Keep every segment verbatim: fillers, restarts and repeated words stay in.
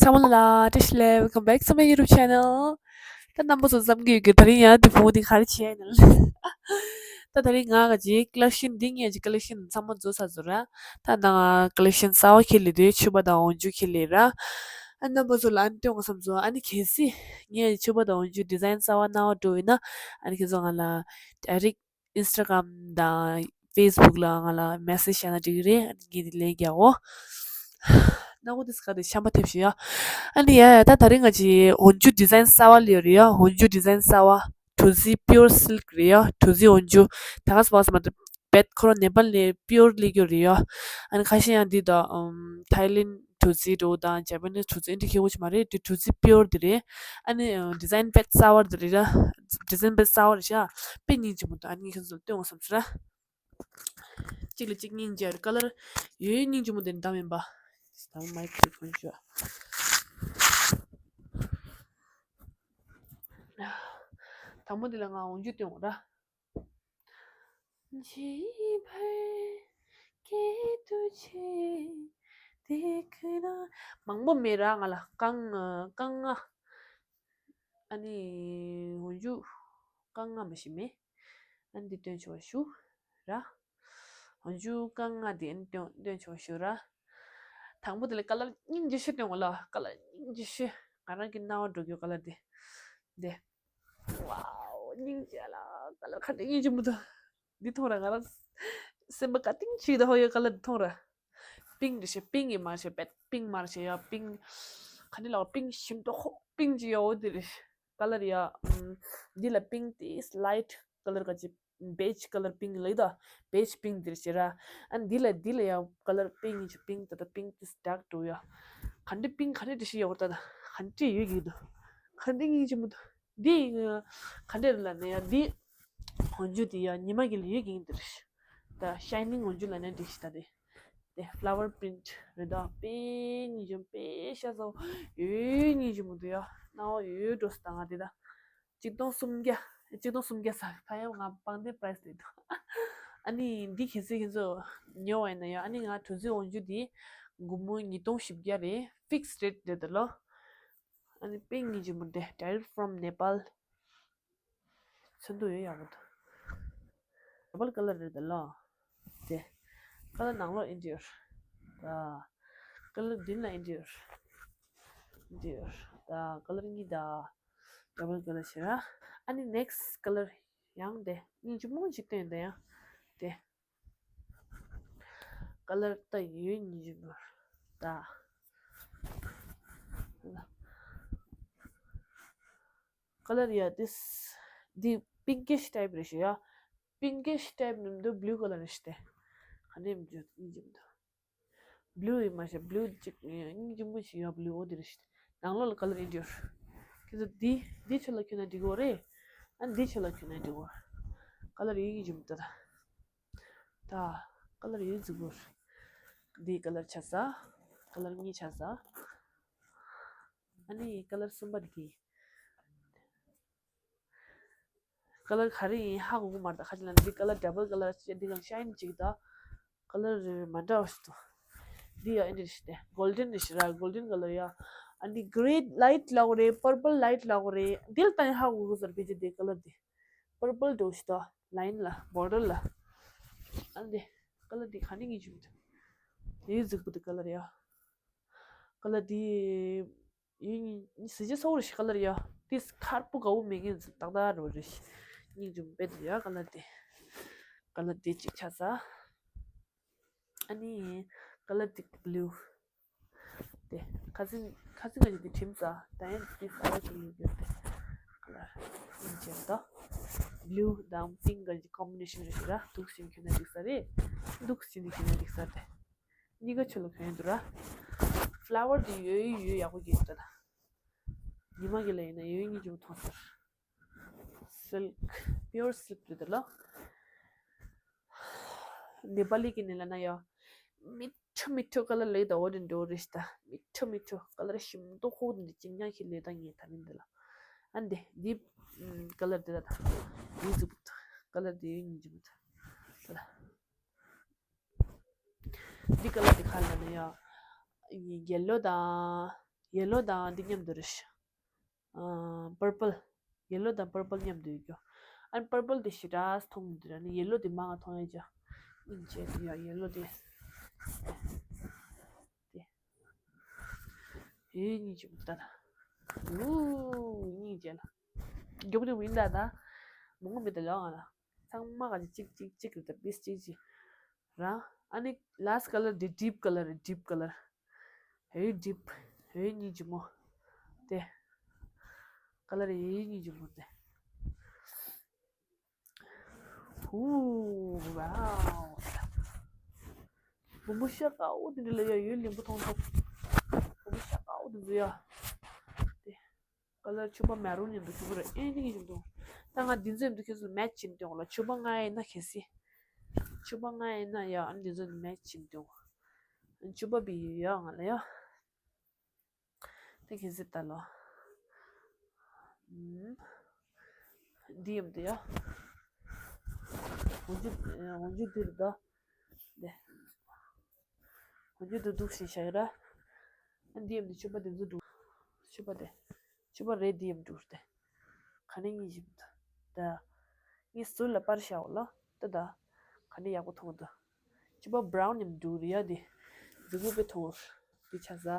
ཚང་མ་ལ་བཀྲ་ཤིས་བདེ་ལེགས། Welcome back to my YouTube channel. ད་རྣམ་པ་ཚོ་བསམ་གྱི་ཡོད་ཀྱི། ད་རིང་ཡང་དེ་བུ་དེ་ག་རེ་བྱས་ནས། ད་ད་རིང་ང་ག་ཅིག་ཀོ་ལེག་ཤན་འདི་ངས་ཀྱི་ཀོ་ལེག་ཤན་ཚང་མ་རྫོགས་ཚར་སོང་ར། ད་ནང་ཀོ་ལེག་ཤན་གསར་བ་ཁྱེར་ལེ་དེ་ཕྱུ་པ་དང་འོག་འཇུག་ཁྱེར་ལེ་ར། ཨ་རྣམ་པ་ཚོ་ལ་ཨ་ནི་སྟོན་དགོས་བསམ་སོང་། ཨ་ནི་གལ་སྲིད་ངས་ཕྱུ་པ་དང་འོག་འཇུག་ཌི་ཛའིན་གསར་བ་སྣང་བ་འགྲོ་ཡིན་ན། ཨ་ནི་ཁྱེད་ཚོ་ང་ལ་ཌའི་རེག་ཨིན་སི་ཊ་གྷ་རམ་དང་ཕེ་སི་བུག་ལ་ང་ལ་མེ་སེ་ཇི་བྱས་ན་འགྲིག་གི་རེད། ངས་དེ་ལན་རྒྱག་འོ། ན་གོ་དེ་སྐད་དེ་ཤམ་པ་ཐེབས་ཤིག་ཡ། ཨ་ནི་ཡ་ཡ། ད་ད་རིང་ང་ཅི་འོག་འཇུག་ཌི་ཛའིན་གསར་བ་ལས་རེད་ཡ། འོག་འཇུག་ཌི་ཛའིན་གསར་བ། བྲོ་རྫི་པིའུར་སིལཀ་རེད་ཡ། བྲོ་རྫི་འོག་འཇུག་ད་ག་སི་བ་སི་མ་ཏི་བེད་ཁོ་རང་ནེ་པཱལ་ནས་པིའུར་སླེབས་རྒྱུ་རེད་ཡ། ཨ་ནི་ཁ་ཤས་ཡང་འདི་ད་ཨམ་ཐའི་ལེན་བྲོ་རྫི་འདྲ་བོ་དང་ཇ་པ་ནིས་བྲོ་རྫི་འདི་ཁྱད་པར་ཅིག་མ་རེད། འདི་བྲོ་རྫི་པིའུར་འདི་རེད། ཨ་ནི་ཨ་ཌི་ཛའིན་དཔེ་གསར་བ་འདི་རེད་ར། ཌི་ཛའིན་དཔེ་གསར་བ་རེད་ཤག་དཔེ་སྙིང་རྗེ་མོ་འདུག་ཨ་ནི་ངས་ཁྱེད་ཚོ་ལ་སྟོན་དགོས་བསམ་སོང་ར། གཅིག་ལ་གཅིག་སྙིང་རྗེ་རེད། ཀ་ལར་ཡོད་སྙིང་རྗེ་མོ་འདི་འདམ་ཡིན་པ། ད་མའིག་ཅིག་གོན་ཞུ། དང་པོ་འདི་ལ་ང་འོག་འཇུག་སྟོན་དགོས་ར། མང་པོ་མེད་ར། ང་ལ་རྐང་རྐང་ལྔ། ཨ་ནི་འོག་འཇུག་རྐང་ལྔ་མ་ཞིག་མེད། ཨ་ནི་འདི་སྟོན་ཆོག་ཞུ་ར། འོག་འཇུག་རྐང་ལྔ་འདི་ཨ་ནི་སྟོན་སྟོན་ཆོག་ཞུ་ར། དང་པོ་དེ་ལ་ཀ་ལར་སྙིང་རྗེ་ཤོས་སྟོན་དགོས་ལ། ཀ་ལར་སྙིང་རྗེ་ཤོས་ང་རང་གི་རྣ་བར་འགྲོ་རྒྱུ་ཀ་ལར་འདི། འདི། ཝའོ། སྙིང་རྗེ་ལ། ཀ་ལར་ག་འདྲ་སྙིང་རྗེ་མོ་འདུག་འདི་མཐོང་ར་ང་རང་སེམས་པ་ཀ་ཏིང་ཆུ་ད་ཧོ་ཡོད་ཀ་ལར་འདི་མཐོང་ར། པིང་རེད་ཤག་པིང་ཡིན་མ་རེད་ཤག་པེད་པིང་མ་རེད་ཤག་ཡ། པིང་ག་འདྲ་ལབ། པིང་ཞིམ་ཏོག་ཁོག་པིང་ཅིག་ཡོད་འོ་དེ་རེད། ཀ་ལར་ཡ། ཨམ། འདི་ལ་པིང་ཏིས་ལའིཊ་ཀ་ལར་ག་ཅིག་བེཇ་ཀ་ལར་པིང་ལབ་ད། བེཇ་པིང་འདིར་བྱེད་ར། ཨ་ནི་འདི་ལ་འདི་ལ་ཡ་ཀ་ལར་པིང་ཡིན་ཆུ་པིང་ད་ད་པིང་ཏིས་ཌརྐ་འགྲོ་ཡ། ག་འདྲ་པིང་ག་འདྲ་འདྲ་ཞིག་ཡོད་ད་ད། ག་འདྲ་ཡོད་ཀྱི་འདུག་ག་འདྲ་སྙིང་རྗེ་མོ་འདུག་འདི་ག་འདྲ་ལ་ནི་ཡ་འདི། འོག་འཇུག་འདི་ཡ་ཉི་མ་གི་ལ་ཡོད་ཀྱི་འདིར། ད་ཤའི་ནིང་འོག་འཇུག་ལ་ནི་འདི་ཞིག་ད་དེ། དེ་ཕ་ལ་ཝར་པི་རིན་ཊི་རེད་ད། དཔེ་སྙིང་རྗེ་མོ། དཔེ་ཤ་ཚ་བོ། ཡོད་སྙིང་རྗེ་མོ་འདུག་ཡ། རྣ་བ་ཡོད་འགྲོ་སོང་ད་ང་དེ་ད། གཅིག་སྟོང་སུམ་བརྒྱ། གཅིག་སྟོང་སུམ་བརྒྱ་ཟེར། ཕ་ཡ་ང་དཔང་དེ་པ་རའིས་དེ་འདུག་ཨ་ནི་འདི་གལ་སྲིད་ཁྱེད་ཚོ་ཉོ་བ་ཡིན་ན་ཡ། ཨ་ནི་ང་བྲོ་རྫི་འོག་འཇུག་འདི་སྒོར་མོ་ཉིས་སྟོང་བཞི་བརྒྱ་རེད། ཕིག་སི་རེཊ་རེད་ད་ལོ། ཨ་ནི་དཔེ་སྙིང་རྗེ་མོ་འདི། Direct from Nepal། ཚོན་མདོག་ཡོད་ཡག་པོ་འདུག་ཌ་བལ་ཀ་ལར་རེད་ད་ལོ། དེ་ཀ་ལར་ནང་ལོགས་ཨེ་འདྲ་ཡོད་ར། ཀ་ལར་མདུན་ལ་ཨེ་འདྲ་ཡོད་ར། ཨེ་འདྲ་ཡོད་ར། ད་ཀ་ལར་གཉིས་ད། ཌ་བལ་ཀ་ལར་བྱས་ར། ཨ་ནི་ནེག་སི་ཊི་ཀ་ལར་ཡང་དེ་སྙིང་རྗེ་མོ་ཞིག་སྟོན་དེ་ཡང་དེ། ཀ་ལར་ད་ཡོད་སྙིང་རྗེ་མོ་ད། ཀ་ལར་ཡ་དིས། འདི་པིང་ཀིཤ་ཊའིབ་རེད་ཤག་ཡ། པིང་ཀིཤ་ཊའིབ་མིན་འདུག་བྷུ་ལུ་ཀ་ལར་རེད་ཤག་དེ། ག་འདྲ་ཡིན་འདུག་སྙིང་རྗེ་མོ་འདུག་བྷུ་ལུ་ཡིན་མ་ཤག་བྷུ་ལུ་ཅིག་སྙིང་རྗེ་མོ་ཞིག་ཡ། བྷུ་ལུ་འོ་དེ་རེད་ཤག་ནང་ལོགས་ལ་ཀ་ལར་ཨེ་འདྲ་ཡོད་ར། ཁྱེད་ཚོ་འདི་འདི་ཆོ་ལ་གྱོན་ན་འགྲིག་གི་རེད། ཨ་འདི་ཆོ་ལ་གྱོན་ན་འགྲིག་གི་རེད། ཀ་ལར་ཡོད་སྙིང་རྗེ་མོ་འདུག་ད། ད་ཀ་ལར་ཡོད་རྫིག་པོ་རེད། འདི་ཀ་ལར་ཆ་ས། ཀ་ལར་གཉིས་ཆ་ས། ཨ་ནི་ཀ་ལར་གསུམ་པ་འདི། ཀ་ལར་ག་རེ་ཡིན་ཧ་གོ་གི་མ་རེད། ད་ཁ་ཅིག་ལ་འདི་ཀ་ལར་ཌ་བལ་ཀ་ལར་བྱས། འདི་གང་ཤའི་ནིང་ཅིག་ད། ཀ་ལར་མ་འདྲ་བ་ཞིག་འདུག་འདི་ཡ་ཨེ་འདྲ་ཞིག་སྟེ། གོལ་ཌེན་རེད་ཤག་ར། གོལ་ཌེན་ཀ་ལར་ཡ། ཨ་འདི་གྷི་རེ་ལའིཊ་ལབ་དགོས་རེད། པར་པལ་ལའིཊ་ལབ་དགོས་རེད། འདི་ལ་ལྟ་ནས་ཧ་གོ་གི་ཟེར། ཕལ་ཆེར་འདི་ཀ་ལར་འདི། པར་པལ་འདྲ་བོ་ཞིག་འདུག་ལའིན་ལ་བོར་ཌར་ལ། ཨ་འདི་ཀ་ལར་འདི་ག་ནས་ངེས་ཅིག་མི་འདུག་ཡོད་རྫིག་པོ་འདུག་ཀ་ལར་ཡ། ཀ་ལར་འདི། ཡིན། གཟི་བརྗིད་ཚ་བོ་རེད་ཤག་ཀ་ལར་ཡ། དེ་མཁར་པོ་དགའ་བོ་མེད་མཁན་ཏག་ཏག་རེད་པ། རེད། སྙིང་རྗེ་མོ་དཔེ་འདུག་ཡ། ཀ་ལར་དེ། ཀ་ལར་དེ་གཅིག་ཆ་ས། ཨ་ནི་ཀ་ལར་དེ་བྷུ་ལུ། དེ་ཁ་སང་ཁ་སང་ང་ཅིག་དེ་དྲན་ས། ད་ཡང་དེ་ས་ཡ་བྷུ་ལུ་ཡོད་དེ། ཀ་ལར་སྙིང་རྗེ་མོ་ད། བྷུ་ལུ་དང་པིང་ཀི་གི་ཀོམ་བི་ནེ་ཤན་རེད་ཤག་ར། འདུག་སེ་གྱོན་ན་འགྲིག་ས་རེད། འདུག་སེ་གྱོན་ན་འགྲིག་ས་རེད། གཉིས་ཀ་ཆོ་ལ་གྱོན་ཡོད་འདུག་ར། ཕ་ལ་ཝར་དེ་ཡོད་ཡོད་ཡག་པོ་གྱོན་ད། ཉི་མ་གི་ལ་ཡིན་ན་ཡོད་སྙིང་རྗེ་མོ་མཐོང་སོང་། སིལཀ། པིའུར་སིལཀ་རེད་ད་ལོ། ནེ་པ་ལི་གི་ནི་ལ་ན་ཡ། མི་ཁྲོ་མི་ཁྲོ་ཀ་ལར་ལེགས་ད། འོ་དེ་འདྲ་རེད་ཤག་ད། མི་ཁྲོ་མི་ཁྲོ་ཀ་ལར་ཞིམ་ཏོག་ཁོག་འདི་ཅིང་ཉག་ཤི་ལེ་ད་ངས་ད་མིན་འདི་ལ། ཨ་འདི་འདི་ཀ་ལར་འདི་ད་ད། འདི་ཟུག་ཀ་ལར་འདི་ཡོད་སྙིང་རྗེ་མོ་ད། ད་ལ། འདི་ཀ་ལར་འདི་ག་ལ་ནི་ཡ། ཡེ་ལོ་དང་ ཡེ་ལོ་དང་འདི་མཉམ་དུ་རེད། ཨ། པར་པལ། ཡེ་ལོ་དང་པར་པལ་མཉམ་དུ་ཡོད་རྒྱུ། ཨ་ནི་པར་པལ་དེ་ཞེ་དྲག་མཐོང་མི་འདུག་ཨ་ནི་ཡེ་ལོ་དེ་མང་ང་མཐོང་ཡ་ཅིག་སྙིང་རྗེ་དེ་ཡ་ཡེ་ལོ་དེ། དེ། ཨེ་སྙིང་རྗེ་མོ་ད་ད། ཡུ། སྙིང་རྗེ་ལ། མགྱོགས་པོ་དེ་མིན་ད་ད། མང་པོ་མི་འདུག་ལོ་ང་ལ། ཚང་མ་ག་ཅིག་ཅིག་ཅིག་ཅིག་རེད་ད་པིས་ཅིག་ཅིག་ར། ཨ་ནི་ལཱ་སི་ཊི་ཀ་ལར་དེ་ཌིབ་ཀ་ལར་རེད། ཌིབ་ཀ་ལར། ཧེ་ཌིབ། ཧེ་སྙིང་རྗེ་མོ། དེ། ཀ་ལར་ཧེ་སྙིང་རྗེ་མོ་དེ། ཧུ། ཝའོ། བུ་མོ་ཤ་དཀར་པོ་དེ་འདྲ་ལ་ཡ་ཡུན་རིང་པོ་མཐོང་ཐུབ། བུ་མོ་ཤ་དཀར་པོ་དེ་ཚོ་ཡ། དེ། ཀ་ལར་ཕྱུ་པ་མེ་རུན་མཉམ་དུ་ཕྱུ་པ་རེད། ཨེ་འདི་གི་བཞིན་དུ། ད་ང་འདི་ཚོ་མཉམ་དུ་ཁྱེད་ཚོ་མེ་ཆི་བྱེད་འདོད་ལ། ཕྱུ་པ་ལྔ་ཡིན་ན་གལ་སྲིད། ཕྱུ་པ་ལྔ་ཡིན་ན་ཡ་ཨ་འདི་ཚོ་མེ་ཆི་བྱེད་འདོད། ཕྱུ་པ་བི་ཡོད་ང་ལ་ཡ། དེ་གལ་སྲིད་ད་ལོ། ཨུམ། འདི་མཉམ་དུ་ཡ། འོན་ཅུ་འོན་ཅུ་འདིར་ད། དེ། ཁོ་རྒྱུ་དུ་འདུག་ཞེས་བྱ་ཡི་ར། ཨ་འདི་ཡམ་དུ་ཕྱུ་པ་དེ་ཚོ་འདུག་ཕྱུ་པ་དེ། ཕྱུ་པ་རེད་འདི་ཡམ་འདུག་སྟེ། ག་ནས་ཉིད་བཞིན་དུ། ད། ངས་ཟུར་ལ་པར་བྱའོ་ལ། ད་ད། ག་ནས་ཡག་པོ་མཐོང་འདུག་ཕྱུ་པ་བྷ་རའུན་ཡམ་འདུག་རེད་ཡ་དེ། འཛིག་པོ་པའི་ཐོག་འདི་ཆ་ཟ།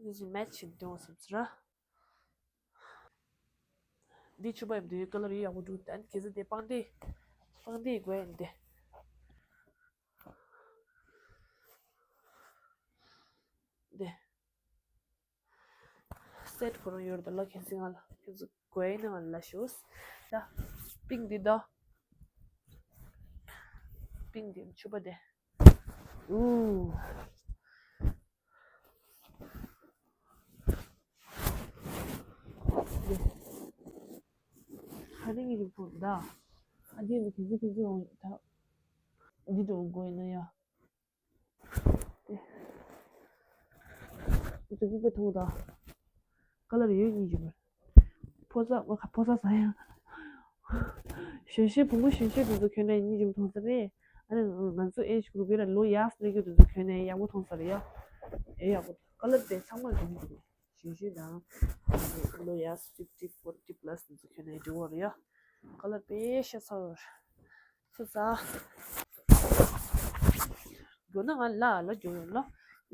འདི་ཚོ་མེ་ཆི་བྱེད་འདོད་བསམ་ཟེར་ར། འདི་ཕྱུ་པ་ཡམ་འདི་ཀ་ལར་ཡག་པོ་འདུག་ཨ་ནི་གལ་སྲིད་དེ་པང་གདན། པང་གདན་དགོས་ཡིན་དེ། དེ། སེ་ཊི་ཁོ་རང་ཡོད་རེད་ལ་ཁྱེད་ཚོ་ང་ལ་ཁྱེད་ཚོ་དགོས་ཡིན་ན་ང་ལ་ཞུ། ད། པིང་འདི་ད། པིང་འདི་ཕྱུ་པ་དེ། ཨུ། ཧ་ནི་ངེད་ཀྱི་བུ་ད། ཨ་ཅེ་ནི་ཁྱེད་ཚོ་ཁྱེད་ཚོ་ད། འདི་དུ་དགོས་ཡིན་ན་ཡ། དེ། འདི་བུ་པའི་ཐོག་ད། ཀ་ལར་ཡོད་གཉིས་ཀྱི་བར། ཕོ་ས་མ་ཁ་ཕོ་ས་ས་ཡང་། གཞོན་གཞོན་བུ་མོ་གཞོན་གཞོན་དེ་ཚོ་གྱོན་ནས་གཉིས་ཀྱི་མཐོང་ས་རེད། ཨ་ནི་ང་ཚོ་ཨེ་ཇི་གུ་རུབ་ཡིན་ན་ལོ་ཡག་སླེབས་རྒྱུ་དེ་ཚོ་གྱོན་ནས་ཡག་པོ་མཐོང་ས་རེད་ཡ། ཨེ་ཡག་པོ་ཀ་ལར་དེ་ཚང་མ་གྱོན་གྱི་རེད། གཞོན་གཞོན་དང་། ལོ་ཡག་ཕིབ་ཊི་ཕོར་ཊི་པ་ལ་སི་དེ་ཚོ་གྱོན་ནས་འགྲོ་བ་རེད་ཡ། ཀ་ལར་དཔེ་ཤ་ཚ་བར། ཚེ་ས། དགོས་ན་ང་ལ་ལ་རྒྱུགས་ཡོང་ལ།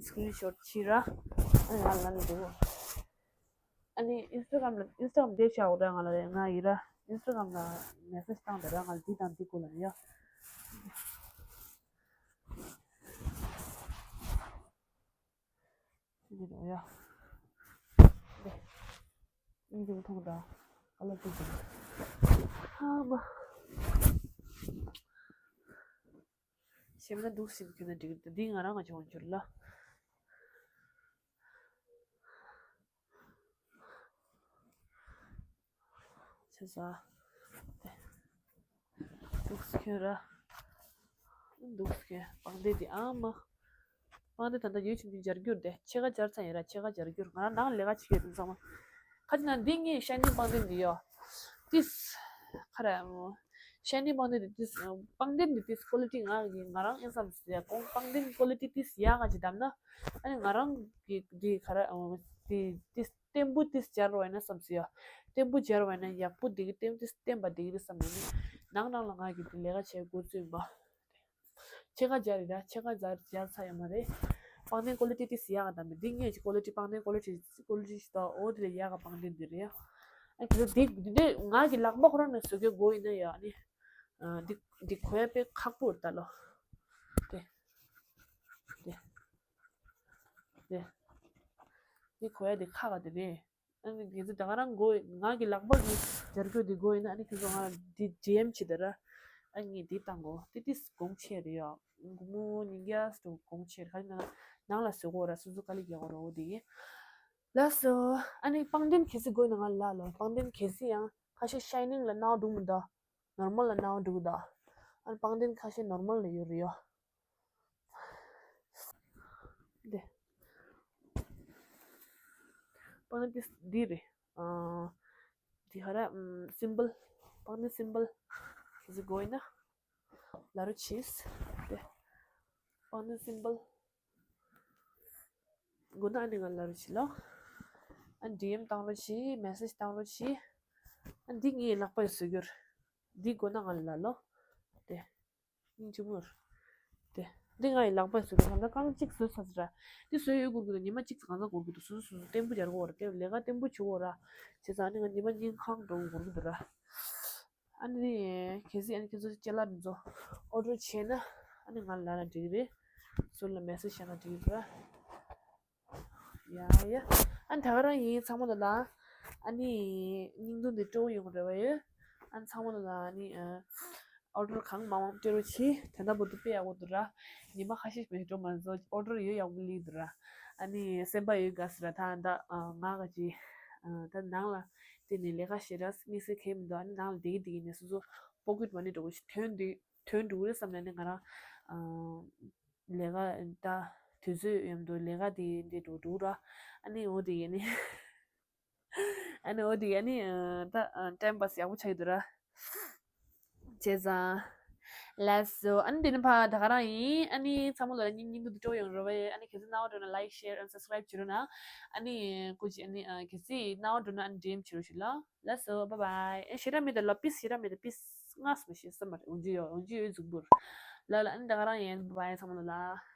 སི་ཀི་རིན་ཤོ་ཊི་ཕྱིས་ར། ཨ་ང་ལ་ལ་འགྲོ། ཨ་ནི་ཨིན་སི་ཊ་གྷ་རམ་ལ་ཨིན་སི་ཊ་གྷ་རམ་འདི་བྱ་འོ་ར་ང་ལ་ང་ཡི་ར། ཨིན་སི་ཊ་གྷ་རམ་ལ་མེ་སེ་ཇི་བཏང་དེ་ར་ང་ལ་འདི་དང་འདི་དགོས་ལ་ཡ། འདི་ར་ཡ། འདི་འདི་མཐོང་ད། ཨ་ལ་འདི་འདི། ཧ་མ། ཞེ་མ་འདུག་སེམས་ཁྱོད་ན་འགྲིག་འདི་ང་རང་ང་ཆུང་གྱུར་ལ། ཆེ་ས། འདུག་སེ་ཁྱོད་ར། འདུག་སེ་པང་གདན་འདི་ཨ་མ། པང་གདན་ད་ལྟ་ཡོད་ཆུང་ཆུང་སྦྱར་རྒྱུར་དེ་ཕྱེད་ཀ་སྦྱར་ཚར་ཡིན་ར་ཕྱེད་ཀ་སྦྱར་རྒྱུར་ང་རང་ནང་ལས་ཀ་བྱེད་ཀྱི་ཡོད་དུས་ཚང་མ། ཁ་ཅིག་ན་འདི་ངའི་ཤ་ནི་པང་གདན་འདི་ཡོད། ཏིས། ཁ་ར་མོ། ཤ་ནི་པང་གདན་འདི་ཏིས། པང་གདན་འདི་ཏིས་ཀོ་ལི་ཊི་ང་གི་ང་རང་ཨེ་བསམ་སོང་ཡ་གོང་པང་གདན་ཀོ་ལི་ཊི་ཏིས་ཡག་ག་ཅིག་བདམས་ན། ཨ་ནི་ང་རང་གི་འདི་ཁ་ར་འདི་ཏིས་བརྟན་པོ་ཏིས་སྦྱར་བ་ཡིན་ན་བསམ་སོང་ཡ། བརྟན་པོ་སྦྱར་བ་ཡིན་ན་ཡག་པོ་འདི་གི་བརྟན་ཏིས་བརྟན་པ་འདི་གི་ཏིས་བསམ་ཡ་ནི། ནང་ནང་ལ་ང་གི་འདི་ལས་ཀ་བྱེད་དགོས་ཚུལ་ཡིན་པ། ཕྱེད་ཀ་སྦྱར་རེད་ད་ཕྱེད་ཀ་སྦྱར་སྦྱར་ཚར་ཡོད་མ་རེད། པང་གདན་ཀོ་ལི་ཊི་ཏིས་ཡག་ག་དམ་པའི་འདི་ངས་ཀྱི་ཀོ་ལི་ཊི་པང་གདན་ཀོ་ལི་ཊི་ཀོ་ལི་ཊི་ཞིག་ད་འོ་དེ་ལས་ཡག་ག་པང་གདན་འདི་རེད། ཨ་དེ་འདི་འདི་འདྲས་ང་གི་ལག་པ་ཁོ་རང་ནས་བཟོ་རྒྱུ་དགོས་ཡིན་ན་ཡ་ཨ་ནི། འདི་འདི་གོ་ཡ་དཔེ་ཁག་པོ་རེད་ད་ལོ། དེ་དེ་དེ་འདི་གོ་ཡ་འདི་ཁག་ག་དེ་རེད། ཨ་ནི་ཁྱེད་ཚོ་ད་ག་རང་དགོས་ང་གི་ལག་པ་གི་སྦྱར་རྒྱུ་འདི་དགོས་ཡིན་ན་ཨ་ནི་ཁྱེད་ཚོ་ང་འདི་ཇེམ་བྱེད་དེ་ར། ཨ་ངས་འདི་བཏང་གོ་ཏི་ཏིས་གོང་ཆེ་རེད་ཡ། དགོང་མོ་ཉིན་རྒྱ་སུ་གོང་ཆེ་རེད་ཁ་ནང་ལ་བཟོ་གོ་ར་སུ་སུ་ཀ་ལི་རྒྱག་གོ་ར་འོ་དེ་གི། ལགས་སོ། ཨ་ནི་པང་གདན་གལ་སྲིད་དགོས་ན་ང་ལ་ལ་པང་གདན་གལ་སྲིད་ཡང་ཁ་ཤས་ཤའི་ནིང་ལ་ནང་སྒྲུང་མི་འདུག་ནོར་མལ་ལ་ནང་འགྲོ་གི་འདུག་ཨ་ནི་པང་གདན་ཁ་ཤས་ནོར་མལ་ལ་ཡོད་རེད་ཡོ། འདི། པང་གདན་འདི་འདི་རེད། ཨ། འདི་ཧ་ར་སིམ་བལ། པང་གདན་སིམ་བལ། གལ་སྲིད་དགོས་ཡིན་ན། ལ་རུ་ཆིས། འདི། པང་གདན་སིམ་བལ། དགོས་ན་ཨ་ནི་ང་ལ་རོགས་བྱེད་ལོ། ཨ་ནི་ཌི་ཨེམ་བཏང་རོགས་བྱེད། མེ་སེཇ་བཏང་རོགས་བྱེད། ཨ་ནི་འདི་ངའི་ལག་པ་ཡི་བཟོ་རྒྱུར། འདི་དགོས་ན་ང་ལ་ལོ། དེ། སྙིང་རྗེ་མོ། དེ། འདི་ང་ཡི་ལག་པ་ཡི་བཟོ་རྒྱུར་ང་ད་རྐང་གཅིག་བཟོས་ཚར་ཟེར་ར། འདི་བཟོས་ཡོད་དགོས་ཀྱི་འདུག་ཉི་མ་གཅིག་གང་ཚང་འགོར་གྱི་འདུག་སོ་སོ་སོ་སོ་བརྟན་པོ་རྒྱག་དགོས་ར། དེ་ལས་ཀ་བརྟན་པོ་བྱེད་དགོས་ར། བྱས་ཙང་ཨ་ནི་ང་ཉི་མ་གཉིས་ཁང་འགྲོ་འགོར་གྱི་འདུག་ར། ཨ་ནི། གལ་སྲིད་ཨ་ནི་ཁྱེད་ཚོ་ཅ་ལག་འདི་ཚོ་ཨོ་ཌར་བྱས་ན། ཨ་ནི་ང་ལ་ལབ་ན་འགྲིག་གི་རེད། ཟུར་ལ་མེ་སེཇ་བྱས་ན་འགྲིག་གི་རེད། ཡ་ཡ། ཨ་ནི་ད་ག་རང་ཡིན་ཚང་མ་ལ་ལ། ཨ་ནི། བརྙན་ཐུང་འདི་སྤྲོ་པོ་ཡོང་གི་རེད་པ་ཡོད། ཨ་ནི་ཚང་མ་ལ་ལ་ཨ་ནི། ཨོ་ཌར་གང་མང་མང་སྤྲད་རོགས་གྱིས། ད་ལྟ་བར་དུ་དཔེ་ཡག་པོ་འདུག་ར། ཉི་མ་ཁ་ཤས་ཤིག་མ་གཏོགས་མ་རེད། ཨོ་ཌར་ཡོད་ཡག་པོ་སླེབས་འདུག་ར། ཨ་ནི་སེམས་པ་ཡོད་དགའ་ཟེར་ར། ད་ད་ང་ག་ཅི། ད་ནང་ལ་བལྟས་ནས་ལས་ཀ་བྱེད་ར་དམིགས་བསལ་གང་ཡང་མི་འདུག་ཨ་ནི་ནང་ལ་བསྡད་ཀྱི་བསྡད་ཀྱི་ནས་སོ་སོ་པོ་ཀེཊ་མ་ནི་འདྲ་པོ་ཞིག་ཐོན་འདུག་ཐོན་འགྲོ་གི་རེད་བསམ་ནས་ཨ་ནི་ང་རང་། ལས་ཀ་ད་དུས་ཚོད་ཡོད་མི་འདུག་ལས་ཀ་དེ་འདི་འགྲོ་འགྲོ་ར། ཨ་ནི་འོ་དེ་ཨ་ནི། ཨ་ནི་འོ་དེ་ཨ་ནི་ད་ཊའིམ་པཱ་སི་ཡག་པོ་ཆགས་ཀྱི་འདུག་ར། བྱས་ཙང་། ལགས་སོ། ཨ་ནི་དེ་ནི་ཕ་ད་ག་རང་ཡིན། ཨ་ནི་ཚང་མ་ལ་བརྙན་བརྙན་ཐུང་འདི་སྤྲོ་པོ་ཡོང་རོགས་བྱེད། ཨ་ནི་གལ་སྲིད་རྣ་བ་འགྲོ་ན་ལའིཀ་ཤེར་ཨེན་སབ་སི་ཀ་རའིབ་བྱེད་རོགས་གནང་། ཨ་ནི་སྐུ་མཁྱེན། ཨ་ནི་གལ་སྲིད་རྣ་བ་འགྲོ་ན་ཨ་ནི་ཌི་ཨེམ་བྱེད་རོགས་ཞུ་ལ། ལགས་སོ། བཱའི་བཱའི། ཨེ་ཞེ་དྲག་མེད་ད་ལ། པིས་ཞེ་དྲག་མེད་ད། པིས་སྔགས་མི་ཤེས་སམ་མ་རེད། འོན་ཇི་ཡོད། འོན་ཇི་ཡོད་གཟུགས་པོར། ལ་ལ། ཨ་ནི་ད་ག་རང་ཡིན། བཱའི་བཱའི། ཚང་མ་ལ་ལ།